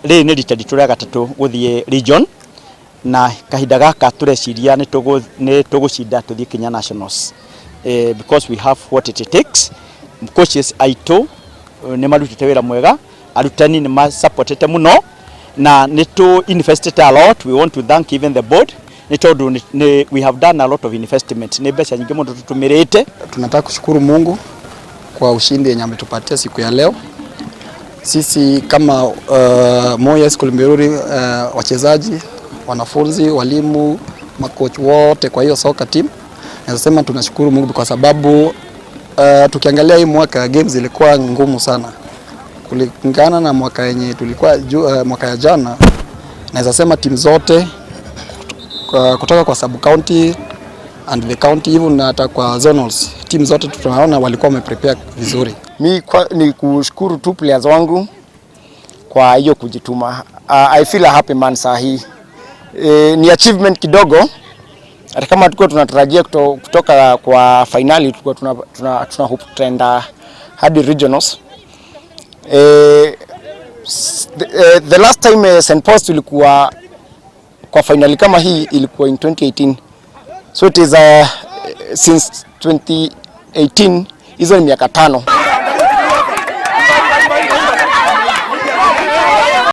Rĩrĩ nĩ rita ritũ rĩa gatatũ gũthiĩ region na kahinda gaka tũreciria nĩ tũgũcinda tũthiĩ kinya nationals because we have what it takes. Coaches aitũ nĩ marutĩte wĩra mwega, arutani nĩ masupportete mũno na nĩ tũ investite a lot. We want to thank even the board nĩ tondũ we have done a lot of investment, nĩ mbeca nyingĩ mũno tũtũmĩrĩte. Tunataka kushukuru Mungu kwa ushindi yenye ametupatia siku ya leo. Sisi kama Moi High School Mbiruri, wachezaji, wanafunzi, walimu, makoch wote kwa hiyo soka team, nasema tunashukuru Mungu kwa sababu tukiangalia hii mwaka games zilikuwa ngumu sana kulingana na mwaka yenye tulikuwa mwaka ya jana. Naweza sema timu zote kutoka kwa sub county and the county, even hata kwa zonals, timu zote tunaona walikuwa wameprepare vizuri. Mi ni kushukuru tu players wangu kwa hiyo kujituma. I feel a happy man saa hii. Ni achievement kidogo, hata kama tulikuwa tunatarajia kutoka kwa finali, tulikuwa tuna hope tutaenda hadi regionals. The last time St. Paul's tulikuwa kwa finali kama hii ilikuwa in 2018, so it is since 2018, hizo ni miaka 5.